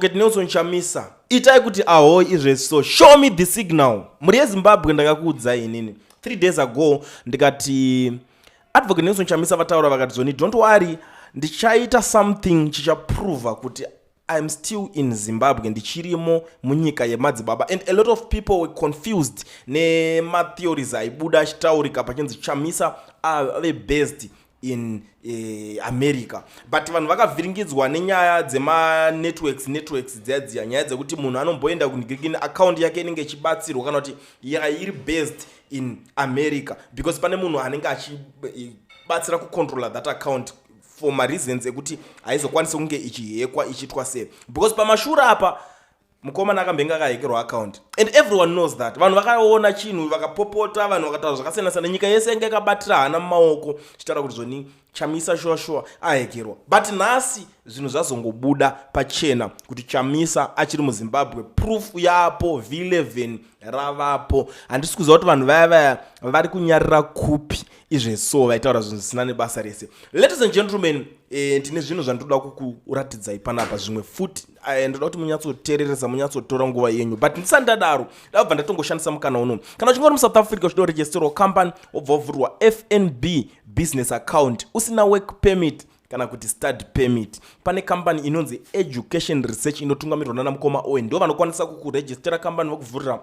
Advocate Nelson Chamisa, itai kuti ahoy izveso, show me the signal. Mhuri yeZimbabwe, ndakakuudzai inini 3 days ago, ndikati Advocate Nelson Chamisa vataura vakati zoni, "Don't worry, ndichaita something chichaprova kuti I'm still in Zimbabwe, ndichirimo munyika yemadzibaba." And a lot of people were confused nematheories aibuda achitaurika pachinzi Chamisa ave based in America, but vanhu vakavhiringidzwa nenyaya dzemanetworks, networks dziya dziya, nyaya dzekuti munhu anomboenda kunigirikini, account yake inenge ichibatsirwa kana kuti iri based in America, because pane munhu anenge achibatsira kucontrola that account for mareasons ekuti haizokwanisi kunge ichihekwa, ichiitwa sei, because pamashure apa mukomana akambenge akahekerwa account, and everyone knows that. Vanhu vakaona chinhu, vakapopota, vanhu vakataura zvakasiyana siyana. Nyika yese yange yakabatira hana mumaoko, chitaura kuti zvoni Chamisa shuwa shuwa ahekerwa. But nhasi zvinhu zvazongobuda pachena kuti Chamisa achiri muZimbabwe. Proof yapo, V11 ravapo. Handisi kuziva kuti vanhu vaya vaya vari kunyarira kupi izveso, vaitaura zvinhu zvisina nebasa rese. Ladies and gentlemen, ndine zvinhu zvandinoda kukuratidzai panapa zvimwe futi. Ndoda kuti munyatsoteereresa, munyatsotora nguva yenyu. But ndisati ndadaro, ndabva ndatongoshandisa mukana uno. Kana uchinge uri muSouth Africa, uchida kuregisterwa company, wobva wavhurwa FNB business account, usina work permit kana kuti study permit, pane kambani inonzi Education Research inotungamirirwa nana mukoma Owen. Ndo vanokwanisa kukurejistera kambani, vokuvhurira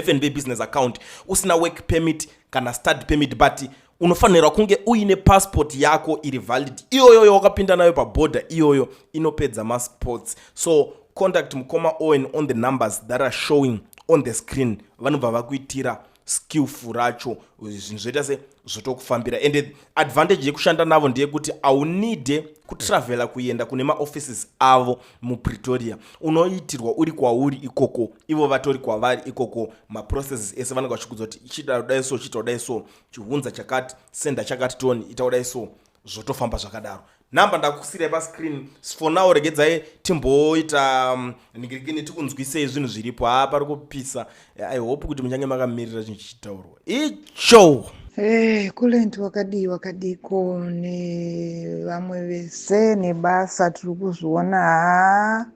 FNB business account usina work permit kana study permit, but unofanirwa kunge uine passport yako iri valid, iyoyo wakapinda nayo pabhodha, iyoyo inopedza masports. So contact mukoma Owen on the numbers that are showing on the screen. Vanobva vakuitira skillful racho, zvinhu zvoita se zvotokufambira. And advantage yekushanda navo ndeyekuti haunide kutravhela kuenda kune maoffices avo muPretoria. Unoitirwa uri kwauri ikoko, ivo vatori kwavari ikoko. Maprocesses ese vanenge vachikudza kuti ichida kudai so, chiita kudai so, chiunza chakati, senda chakati, toni ita kudai so, zvotofamba zvakadaro. Namba ndakusirai pascreen. For now regedzai timboita ningirikini, tikunzwisei zvinhu zviripo. Ha, pari kupisa. I hope kuti muchange makamirira chinhu chichitaurwa icho. Hey, Kulent, wakadii, wakadiko nevamwe vese nebasa? Tiri kuzviona. Haa,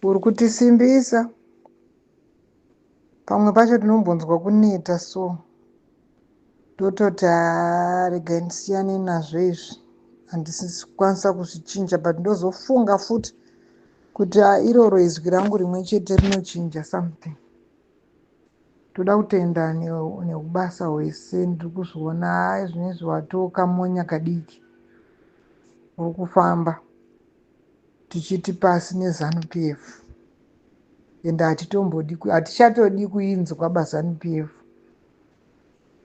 uri kutisimbisa. Pamwe pacho tinombonzwa kuneta, so tototi, "Haa, regai ndisiyane nazvo izvi, handisi kukwanisa kuzvichinja." But ndozofunga futi kuti iroro izwi rangu rimwe chete rinochinja something. Toda kutenda neubasa hwese. Ndiri kuzviona. Hai, zvinezvi watokamonya kadiki, uri kufamba tichiti pasi neZANU PF, ende hatitombodi, hatichatodi kuinzwa baZANU PF.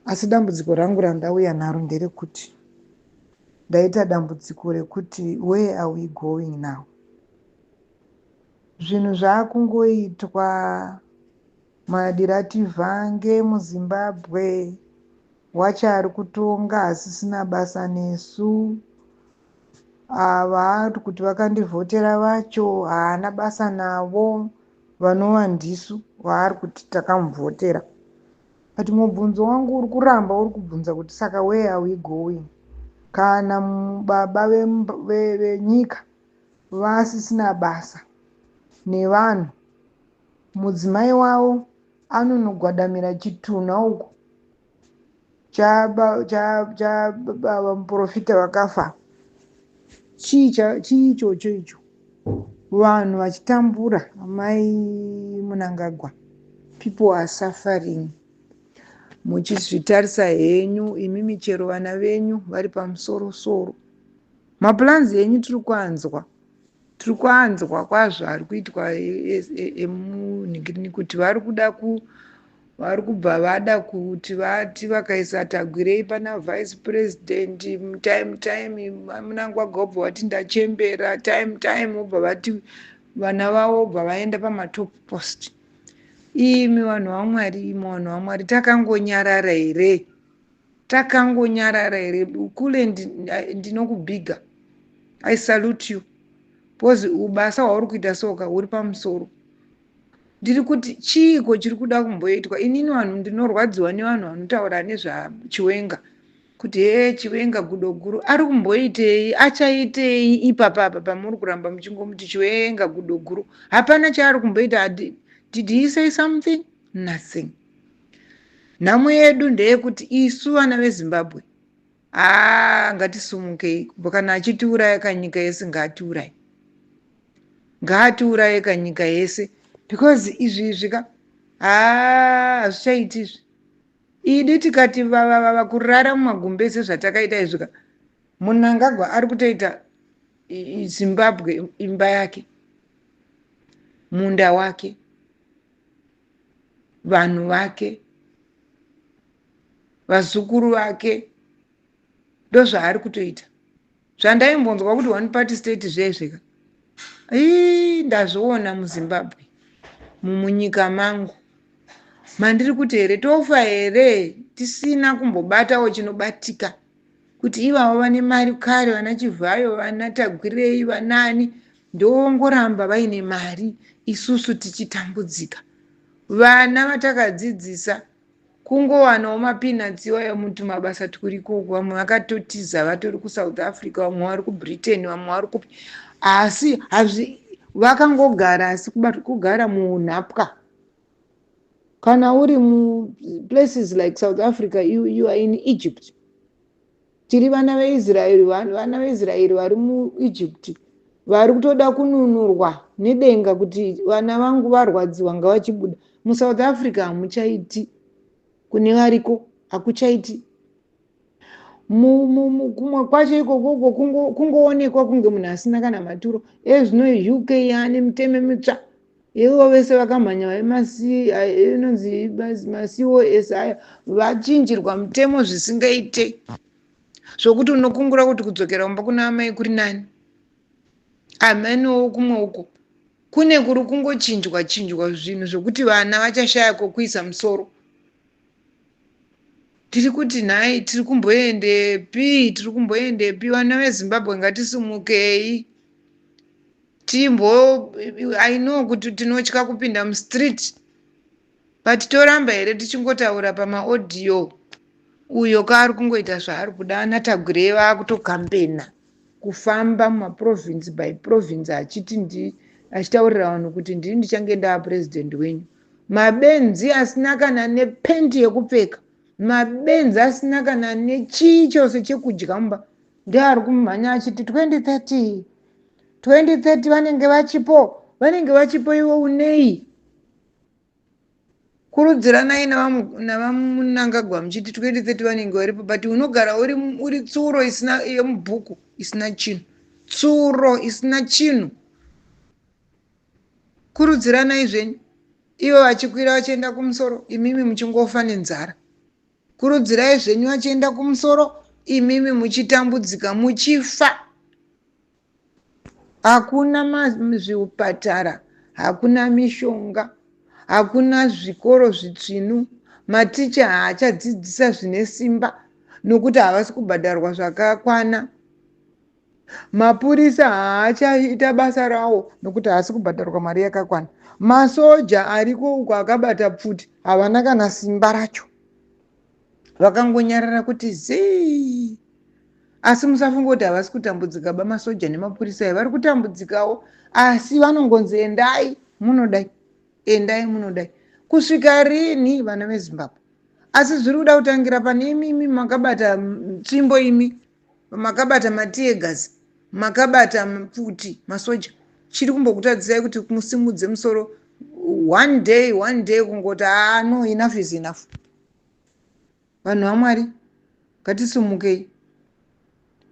Asi dambudziko rangu randauya naro nderekuti ndaita dambudziko rekuti where are we going now? Zvinhu zvaakungoitwa madirativhange muZimbabwe. Wacho ari kutonga hasisina basa nesu. Ava kuti vakandivhotera vacho haana basa navo, vanova ndisu vaari kuti takamuvhotera. But mubvunzo wangu uri kuramba uri kubvunza kuti saka where are we going kana baba venyika vasisina basa nevanhu? Mudzimai wavo anonogwadamira chitunha uko chababa muprofita vakafa. Chii ichocho icho, vanhu vachitambura? Amai Munangagwa, people are suffering muchizvitarisa henyu imi. Michero vana venyu vari pamusoro soro, maplans enyu tiri kuanzwa, tiri kuanzwa kwazvo ari kuitwa emunhingirini, kuti vari kuda ku vari kubva vada kuti vati vakaisa Tagwirei pana vice president. Time time Munangagwa wobva vati, "Ndachembera." Time time wobva vati vana vavo bva vaenda pamatop post. Imi vanhu vaMwari, imi vanhu vaMwari, takangonyarara here? Takangonyarara here? Kule ndinokubhiga, I salute you, because ubasa hwauri kuita soka huri pamusoro. Ndiri kuti chiiko chiri kuda kumboitwa? Inini vanhu ndinorwadziwa nevanhu vanotaura nezvaChiwenga. Kuti hee, Chiwenga gudo guru, ari kumboitei? Achaitei ipapa apa pamuri kuramba muchingomuti Chiwenga gudo guru? Hapana chaari kumboita. Did he say something? Nothing. Nhamo yedu ndeyekuti isu vana veZimbabwe, haa, ngatisumukei. Kana achitiuraya kanyika yese, ngaatiuraye, ngaatiuraye kanyika yese, because izvi izvi ka, haa, hazvichaiti izvi. Idi tikati vavavava kurara mumagumbeze zvatakaita izvi ka, Munangagwa ari kutoita Zimbabwe imba yake, munda wake, vanhu vake, vazukuru vake. Ndozvaari kutoita. Zvandaimbonzwa kuti one party state zvezveka, ii, ndazviona muZimbabwe, mumunyika mangu mandiri kuti here, tofa here tisina kumbobatawo chinobatika? Kuti ivavo vane mari kare, vana Chivhayo, vana Tagwirei, vanani, ndongoramba vaine mari, isusu tichitambudzika. Vana vatakadzidzisa kungowanawo mapeanuts iwayo mutumabasa turiko uku. Vamwe vakatotiza, vatori kuSouth Africa, vamwe vari kuBritain, vamwe vari kupi, asi hazvi vakangogara, asi kugara muunhapwa. Kana uri muplaces like South Africa, you are in Egypt. Tiri vana veIsraeri, vana veIsraeri vari muEgypt, vari kutoda kununurwa nedenga kuti vana vangu varwadziwa, ngavachibuda. MuSouth Africa hamuchaiti, kune variko hakuchaiti. Kumwe kwacho ikokoko kungoonekwa kunge munhu asina kana maturo. Ezvino UK yaane mitemo mitsva. Ivo vese vakamhanya inonzi maCOS aya, vachinjirwa mutemo zvisingaite, zvokuti unokungura kuti kudzokera kumba kuna amai kuri nani. Ameniwo kumwe uko kune kuri kungochinjwa chinjwa zvinhu zvokuti vana vachashaya kwokuisa musoro. Tiri kuti nhai, tiri kumboendepi? Tiri kumboendepi, vana veZimbabwe? Ngatisumukei timbo. I know kuti tinotya kupinda mustreet, but toramba here tichingotaura pamaaudio? Uyo kaari kungoita zvaari kuda. Ana Tagwirei vaakutokambena kufamba mumaprovince by province, achiti ndi achitaurira vanhu kuti ndini ndichange ndaa purezidendi wenyu. Mabenzi asina kana nependi yekupfeka, mabenzi asina kana nechii chose chekudya mumba, ndeari kumhanya achiti 2030, 2030, vanenge vachipo, vanenge vachipo. Iwe unei? Kurudziranai navaMunangagwa muchiti 2030 vanenge varipo, but unogara uri tsuro isina yemubhuku, isina chinhu, tsuro isina chinhu. Kurudziranai zvenyu ivo vachikwira vachienda kumusoro, imimi muchingofa nenzara. Kurudzirai zvenyu vachienda kumusoro, imimi muchitambudzika, muchifa. Hakuna zvipatara, hakuna mishonga, hakuna zvikoro zvitsvinu. Maticha haachadzidzisa zvine simba nokuti havasi kubhadharwa zvakakwana. Mapurisa haachaita basa rawo nokuti haasi kubhadharwa mari yakakwana. Masoja ariko uko akabata pfuti havana kana simba racho, vakangonyarara kuti zii. Asi musafunga kuti havasi kutambudzika ba. Masoja nemapurisa aya vari kutambudzikawo, asi vanongonzi endai munodai, endai munodai. Kusvika rini, vana veZimbabwe? Asi zviri kuda kutangira pane imimi makabata tsvimbo, imi makabata mateargas, makabata pfuti, masoja. Chiri kumbokutadzisai kuti musimudze musoro one day, one day, kungoti, "Ah, no, enough is enough"? Vanhu vaMwari, ngatisumukei.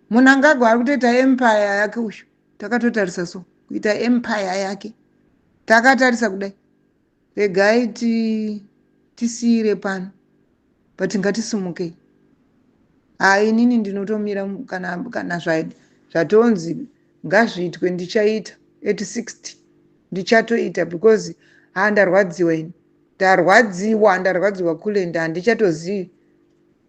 Munangagwa ari kutoita empire yake uyu, takatotarisa so, kuita empire yake takatarisa kudai. Regai tisiyire pano, but ngatisumukei. Hai, inini ndinotomira kana zvatonzi ngazviitwe, ndichaita. At 60 ndichatoita, because ha, ndarwadziwa ini, ndarwadziwa, ndarwadziwa kulenda, handichatozivi.